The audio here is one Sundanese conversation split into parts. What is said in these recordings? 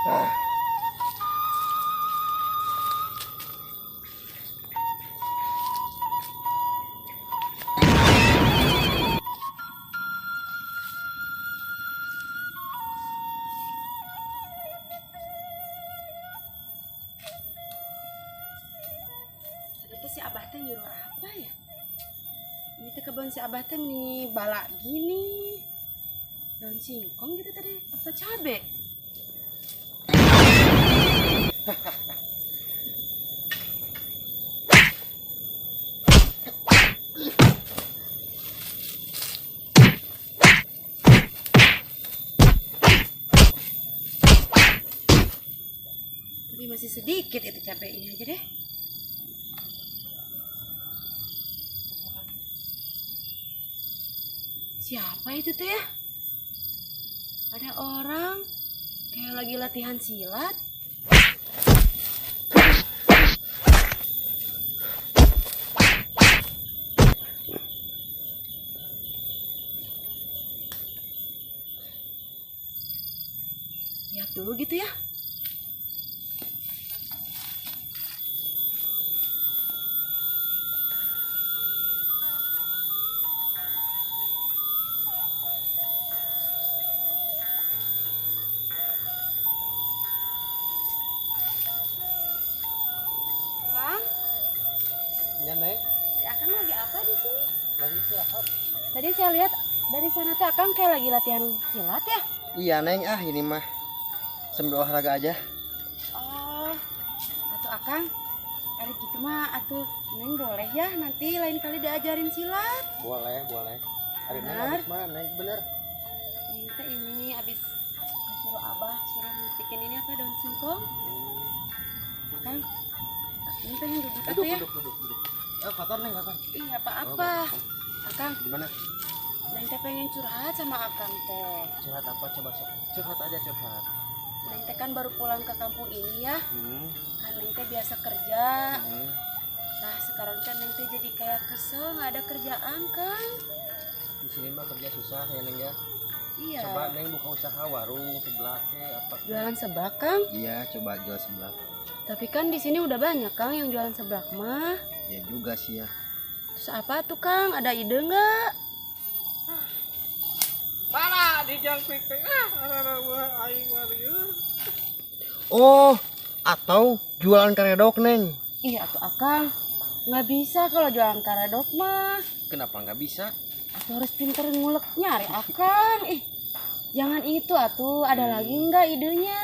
Ah. Tadi teh si Abah teh nyuruh apa ya? Ini teh kebun si Abah teh nih balak gini. Daun singkong gitu tadi, apa cabe? Tapi masih sedikit itu cabe ini aja deh. Siapa itu teh ya? Ada orang kayak lagi latihan silat. Lihat dulu gitu ya. Kang, Ya, Neng. si Akang lagi apa di sini? Lagi sehat. Tadi saya lihat dari sana teh Akang kayak lagi latihan silat ya? Iya, Neng. Ah, ini mah sambil olahraga aja. Oh, atau Akang, ada gitu mah atuh Neng boleh ya nanti lain kali diajarin silat. Boleh, boleh. Hari Neng Benar. habis mana, Neng? Bener. Neng teh ini abis suruh Abah suruh bikin ini apa daun singkong. Akang, Neng pengen duduk Duduk, atuh ya. duduk, duduk, duduk. Eh, kotor, Neng, kotor. Iya apa-apa. Akang, Gimana? Neng teh pengen curhat sama Akang teh. Curhat apa coba sok? Curhat aja, curhat. Neng teh kan baru pulang ke kampung ini ya. Hmm. Kan Neng teh biasa kerja. Hmm. Nah sekarang kan Neng teh jadi kayak kesel nggak ada kerjaan kan? Di sini mah kerja susah ya, Neng ya. Iya. Coba Neng buka usaha warung sebelah ke apa ke. Jualan seblak Kang. Iya, coba jual sebelah. Tapi kan di sini udah banyak Kang yang jualan seblak mah. Ya juga sih ya. Terus apa tuh Kang? Ada ide nggak? Mana di jangkrik teh ah arareueuh aing mah ieu. Oh, atau jualan karedok, Neng. Iya atuh Akang. Nggak bisa kalau jualan karedok mah. Kenapa nggak bisa? Atau harus pinter ngulek nyari Akang. Ih, jangan itu atuh. Ada lagi nggak idenya?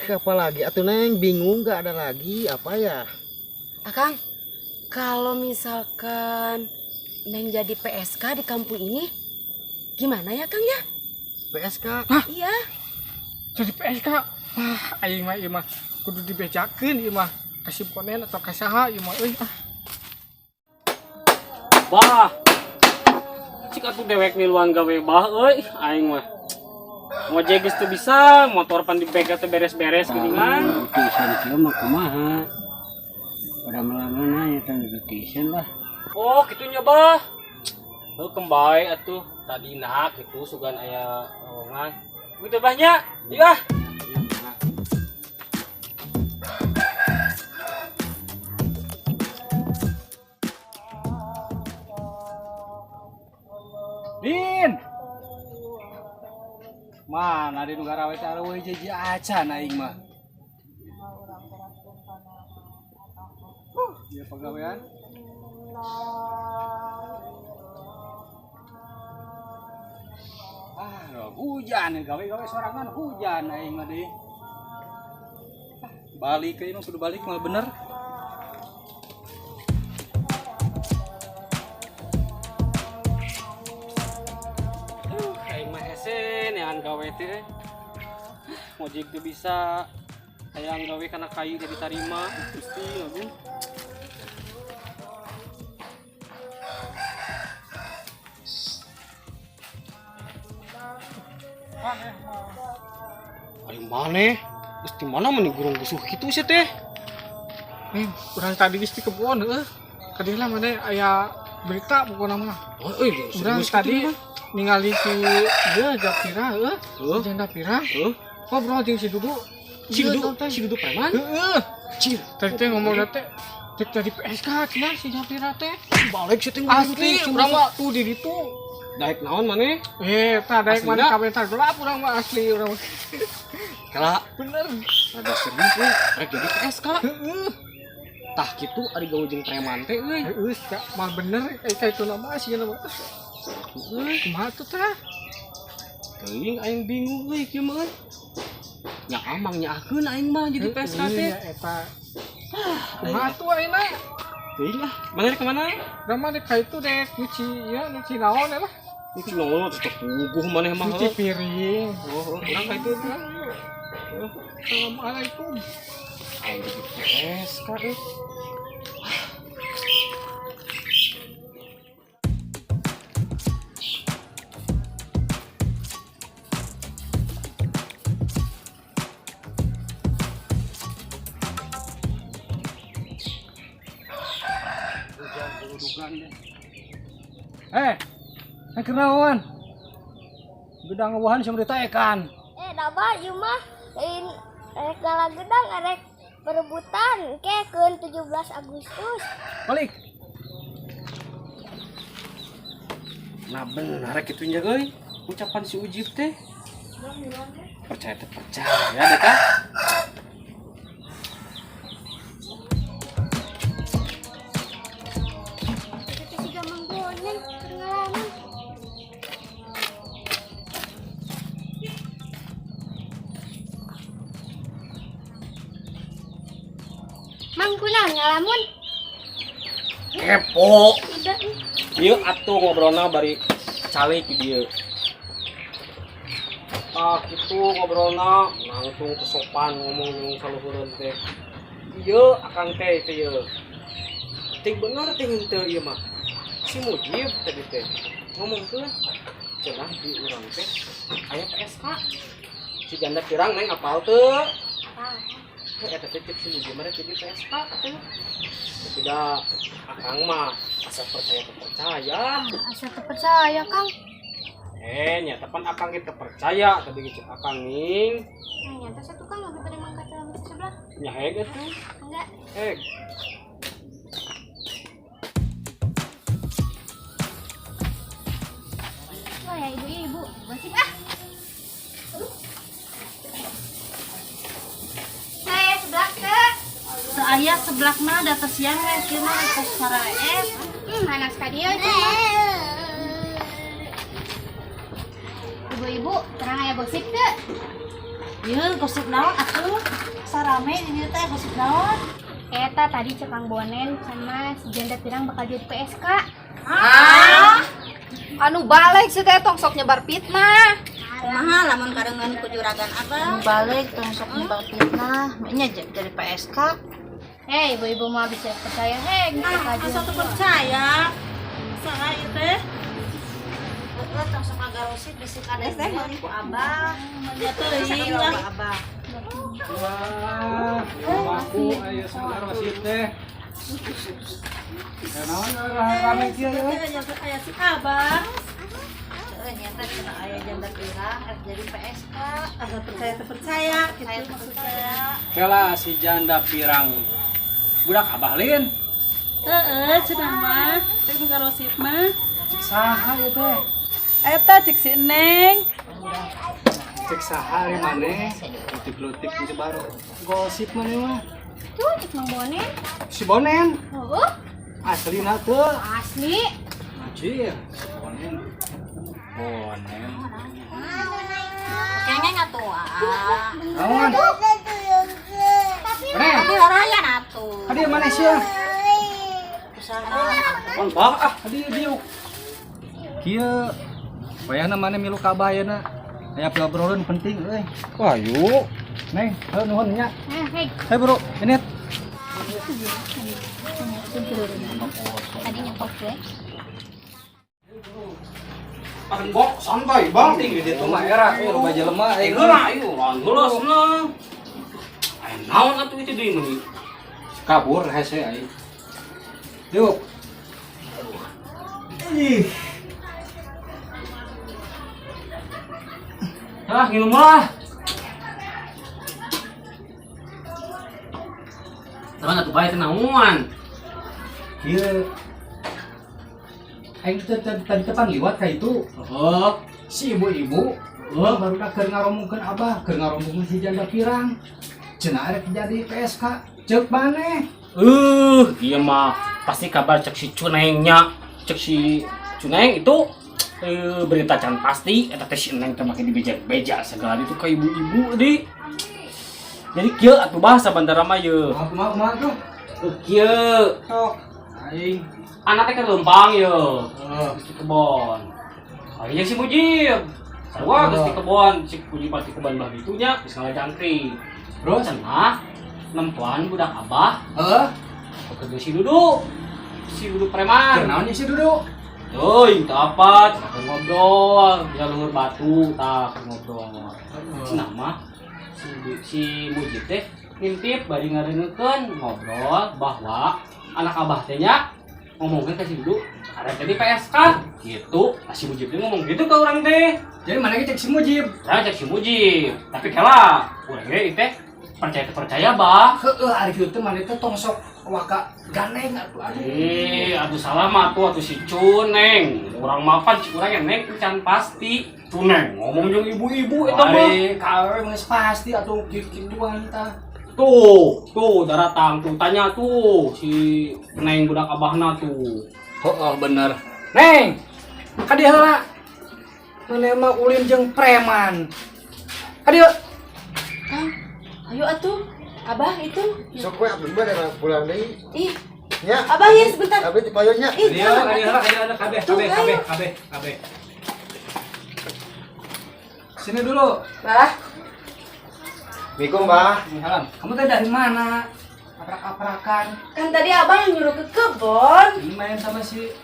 Apa lagi? Atuh Neng, bingung nggak ada lagi apa ya? Akang, kalau misalkan Neng jadi PSK di kampung ini, gimana ya Kang ya? PSK. Iya. Jadi PSK. Ah aing mah ieu mah kudu dibejakeun ieu mah ka si Bonen atau ka saha ieu mah euy ah. Bah. Cik atuh dewek miluan gawe bah euy aing mah. Ngojek geus teu bisa, motor pan dibega teu beres-beres geuningan. Tiisan kieu mah kumaha? Udah melamana ya teh tiisan lah. Oh, kitu nya bah. Heuh kembali atuh tadi nah kitu sugan aya lowongan. Gitu bah nya. Iya. Din. Mana di nu garawe teh areueuh hiji acan aing mah. Ieu pagawean. Ah, hujan gawe-gawe sorangan hujan aing mah deui. Ah, balik ke imah kudu balik mah bener. Aing mah hese neangan gawe teh. Ngojek teu bisa. Hayang gawe kana kayu jadi tarima Gusti aduh. Ari maneh? Geus di mana meni gurung gusuh kitu sih teh? Nih, urang tadi geus di kebon heueuh. Kadieu mana aya berita pokona mah. Oh, euy, Urang serius tadi kitu mah? ningali si ieu Japira heueuh. Heuh. Janda Pira. Heuh. Ngobrol jeung si Dudu. Si Dudu, si Dudu preman. Heeh. Cir, Tadi teh ngomong teh cek jadi PSK cenah si Japira teh. Balik si teh Asli urang mah tuh di ditu. Daek naon maneh? Eh, tah daek Aslina? mana kabentar gelap urang mah asli urang mah. Kela Bener. rada serius euy, rek jadi PSK. Heeh. Tah kitu ari gawe jeung preman teh euy. Heeh, mah bener kayak itu nama sih nama. Heeh. Kumaha tuh tah? Teuing aing bingung euy kieu mah euy. Nya amang nyaakeun aing mah jadi PSK teh. Iya, eta. Kumaha tuh ayeuna? Teuing ah, mana rek kemana? Urang mah dek ka itu dek nyuci ya nyuci naon ya lah. Nyuci naon teh puguh maneh mah. Nyuci piring. Oh, urang ka itu. Assalamualaikum. Aing jadi PSK euy. Eh, eh kenaon? Gedang ngewahan sama ditaekan. Eh, daba ieu mah lain rek gala gedang rek perebutan ke keun 17 Agustus. Balik. Nah benar kitu nya euy. Ucapan si Ujib teh. Percaya teh percaya deh kah? Itu si Gamang Boneng keur ngalamun. Mang kunaon ngalamun? Kepo. Udah ih. Ieu atuh ngobrolna bari calik di dieu. Tah kitu ngobrolna langsung kesopan ngomong jeung saluhureun teh. Ieu akang teh teh ieu. Teh bener teh henteu ieu mah. Si Mujib tadi teh ngomong teh cenah di urang teh aya PSK. Si janda pirang neng apal teu? Heh, eta teh cek si Mujib mah jadi PSK teh. Tapi da akang mah asa percaya teu percaya. Asa teu percaya, Kang. Eh, nyata pan akang kita percaya tadi gitu akang ning. Nah, nyata satu Kang lebih pada mangkat dalam sebelah. Nya heg atuh. Enggak. Heg. Wah, ya ibu-ibu, gosip ah. Saya sebelah ke. Saya sebelah mah data siang we kieu mah pos saraep. Anak stadion itu mah. Ibu-ibu, terang aya gosip teu? Ieu gosip naon atuh? Sarame di dieu teh gosip naon? Eta tadi cek Kang Bonen sama si janda pirang bakal jadi PSK. Ah? Anu balik sih teh tong sok nyebar fitnah. Kumaha lamun karengan ku juragan abah? Anu balik tong sok nyebar fitnah, nya jadi PSK. Hei, ibu-ibu mah bisa percaya hei, Ah, asa teu percaya. Saha ieu teh? Heeh, tong sok agarosip bisi kada ku abah. Nya teuing lah. Abah. Wah, aku ayo sadar masih teh. Kenaon rame kieu euy? Aya si abah. Heeh, nyata cenah aya janda pirang rek jadi PSK. Asa percaya teu percaya kitu maksudnya. Kela si janda pirang. Budak abah lin. Heeh, cenah mah. Teh nu garosip mah. Cek saha ieu teh? Eta cek si Neng. Cek saha ari maneh? Lutik-lutik nyebar gosip maneh mah. Tuh, cek Mang Bonen. Si Bonen Oh, aslina teu. asli. Anjir, si Bonen. Bonen. Kayaknya atuh. Ah. Naon? Bonen. Tapi larayan atuh. Hadieu maneh sia? Pan bah ah. Hadieu diuk. Kieu wayahna maneh milu ka abah ayeuna. Aya obrolan penting euy. Wah, yuk. Neng, heuh nuhun nya. Eh, hei, Hei bro, ini tadi nyepok gue. Bok santai bang. Di ditu mah era euy loba jelema Eh, heula ieu lawan heula cenah. Aya naon atuh itu deui meuni? Kabur hese aing. Yuk. Ih. Ah, nginum lah. Terang atuh bae teh naon? Kieu. Aing teh tadi tadi tepan liwat ka itu. Heeh. Si ibu-ibu Heeh. baru dah keur ngaromongkeun Abah, keur ngaromongkeun si janda pirang. Cenah arek jadi PSK. Ceuk maneh. Iya mah pasti kabar cek si Cunengnya, cek si Cuneng itu berita can pasti eta teh si Neng teh make dibeja-beja segala itu ke ibu-ibu di. Jadi kieu atuh bahasa bandara mah ye. Kumaha kumaha kumaha tuh? Kieu Sok. Aing. Anak teh keur leumpang ye. Heeh. Geus di kebon. Akhirnya si Mujib. Sarua geus di kebon, si Mujib pasti kebon bah gitu nya, geus ngalajangkring. Terus? Cenah nempoan budak Abah Heeh. bekerja si Dudu. Si Dudu preman. Keur naon si Dudu? Euy, teu apa, cenah keur ngobrol, di luhur batu tah keur ngobrol. Cenah mah si Mujib teh ngintip bari ngareuneukeun ngobrol bahwa anak Abah teh nya ngomongkeun ka si Dudu ada jadi PSK gitu. Nah, si Mujib teh ngomong gitu ke urang teh. Jadi mana cek si Mujib? Nah, cek si Mujib. Tapi kela urang ge teh percaya teh percaya bah. Heeh, ari kieu teh maneh teh tong sok waka gandeng atuh aduh. Eh, aduh salah mah tuh atuh si Cuneng. Urang mapan cik urang yang neng can pasti. Cuneng ngomong jeung ibu-ibu eta mah. Ari ka geus pasti atuh kitu-kituan tah. Tuh, tuh daratang tuh tanya tuh si Neng budak abahna tuh. Oh, bener. Neng, kadieu heula. Maneh mah ulin jeung preman. Kadieu. Kang, ayo atuh. Abah itu. Sok we abdi mah da pulang deui. Ih, Nya. Abah ya sebentar. Abdi di payunnya. Ih, Kadieu, jangan, kadieu atuh. heula, kadieu heula, kabeh, Tuh, kabeh, kabeh, ayo. kabeh, kabeh. Sini dulu. Bah, Assalamualaikum, Bah. Salam. Kamu teh dari mana? Aprak-aprakan. Kan tadi Abah yang nyuruh ke kebon. Ini main sama si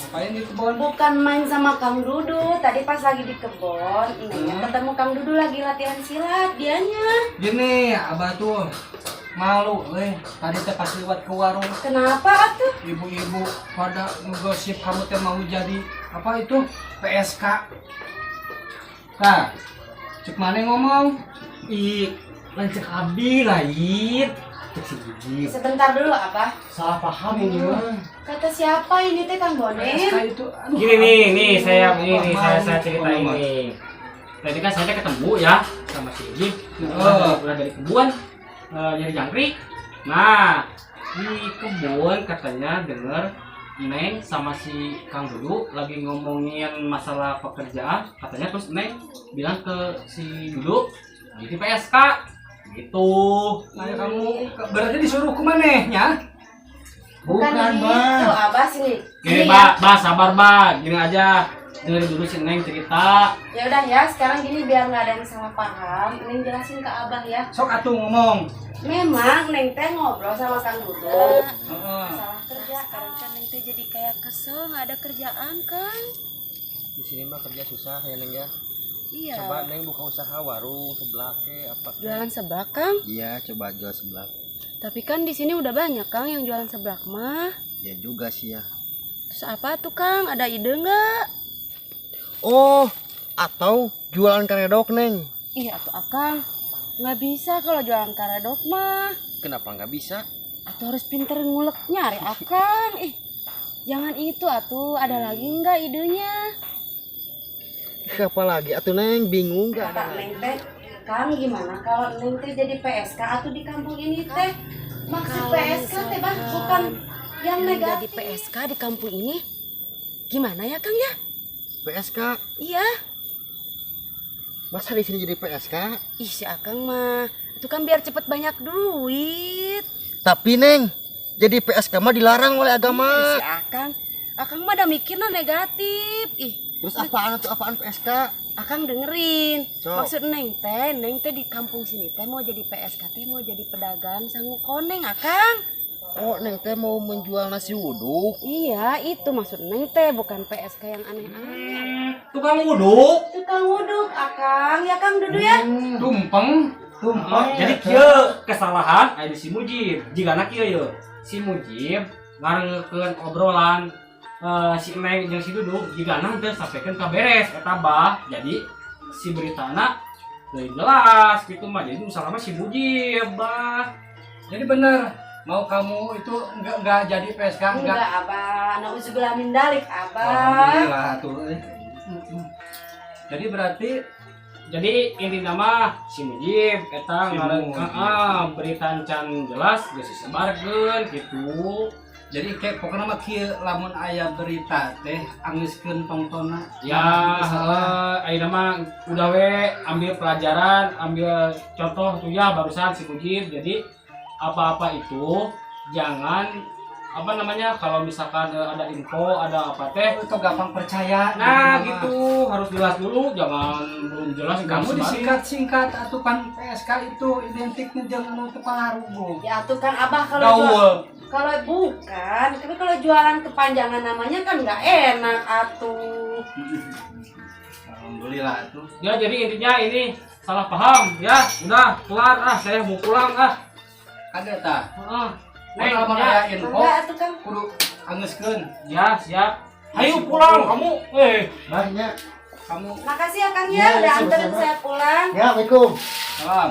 ngapain di kebon? Bukan main sama Kang Dudu. Tadi pas lagi di kebon, Nengnya ketemu Kang Dudu lagi latihan silat dianya. Gini, Abah tuh malu, eh. Tadi teh pas lewat ke warung, Kenapa atuh? Ibu-ibu pada ngegosip kamu teh mau jadi apa itu PSK. Nah, cek mana ngomong? Ih, lain cek abdi lain. Cek si Gigi. Sebentar dulu, Abah. Salah paham ini mah. Kata siapa ini teh Kang PSK Bonen? itu aduh, Gini nih, nih saya Abah ini nih saya malu saya cerita pokoknya mah. ini. Tadi kan saya ketemu ya sama si Gigi. Udah dari kebun nyari jangkrik. Nah, di kebun katanya denger Neng sama si Kang Dudu lagi ngomongin masalah pekerjaan, katanya terus Neng bilang ke si Dudu jadi PSK gitu. Nah, ya kamu berarti disuruh ke mana ya? Bukan, Bukan, gitu, Bah. Abah sini. Gini, Sini Ba, Ba, sabar, Ba. Gini aja. Dengerin dulu si Neng cerita. Ya udah ya, sekarang gini biar nggak ada yang salah paham, Neng jelasin ke Abah ya. Sok atuh ngomong. Memang Neng teh ngobrol sama Kang Dudu. Heeh. Masalah kerja. Sekarang kan Neng teh jadi kayak kesel nggak ada kerjaan kan? Di sini mah kerja susah ya, Neng ya. Iya. Coba Neng buka usaha warung seblak ke apa ke. Jualan seblak, Kang. Iya, coba jual seblak. Tapi kan di sini udah banyak Kang yang jualan seblak mah. Ya juga sih ya. Terus apa tuh Kang? Ada ide nggak? Oh, atau jualan karedok, Neng. Iya atuh Akang. Nggak bisa kalau jualan karedok mah. Kenapa nggak bisa? Atau harus pinter nguleknya ari Akang. Ih, jangan itu atuh. Ada lagi nggak idenya? Apa lagi? Atuh Neng bingung nggak Kata ada. Neng teh, Kang gimana kalau Neng teh jadi PSK atau di kampung ini teh? Maksud PSK teh bah bukan yang negatif. Jadi PSK di kampung ini gimana ya Kang ya? PSK. Iya. Masa di sini jadi PSK? Ih si Akang mah itu kan biar cepet banyak duit. Tapi Neng, jadi PSK mah dilarang oleh agama. Ih, si Akang, Akang mah ada mikirnya negatif. Ih, Terus apaan tuh apaan PSK? Akang dengerin. Sok. Maksud Neng teh di kampung sini teh mau jadi PSK teh mau jadi pedagang sangu koneng Akang. Oh, Neng teh mau menjual nasi uduk. Iya, itu maksud Neng teh bukan PSK yang aneh-aneh. Tukang uduk. Tukang uduk, Akang. Ya Kang Dudu ya. Tumpeng, tumpeng. Jadi kieu kesalahan aya di si Mujib. Jigana kieu ye. Si Mujib ngarengekeun obrolan si Neng jeung si Dudu jigana teu sampaikeun ka beres eta bah. Jadi si beritana teu jelas gitu mah. Jadi nu salah mah si Mujib bah. Jadi bener. Mau kamu itu enggak jadi PSK enggak? Enggak, Abah. Nauzubillah min dalik, Abah. Alhamdulillah tuh. Eh. Jadi berarti Jadi inti nama si Mujib eta Si ngaran Mujib. heeh, berita can jelas geus disebarkeun gitu. Jadi kayak pokoknya mah kieu, lamun aya berita teh angeuskeun tongtonna. Ya, heeh, ayeuna mah udah we ambil pelajaran, ambil contoh tuh ya barusan si Mujib. Jadi apa-apa itu jangan, apa namanya, kalau misalkan ada info, ada apa teh Itu gampang percaya. Nah, mah. gitu harus jelas dulu, jangan belum jelas Kamu disebarin. disingkat-singkat atuh kan PSK itu identiknya jeung anu teu pangaruguh. Ya atuh kan Abah kalau jual, Gaul. Kalau bukan, tapi kalau jualan kepanjangan namanya kan nggak enak atuh. Alhamdulillah tuh. Ya, jadi intinya ini salah paham ya. Udah kelar ah, saya mau pulang ah. Ada tah. Heeh. Neng, Neng, lamun ya. aya info Enggak atuh, Kang. Kudu angeuskeun. Ya, siap. Ayo pulang kamu. Eh, Banyak. Kamu Makasih ya, Kang, ya, Ya, udah anterin sama-sama. saya pulang. Ya, Assalamualaikum. Salam.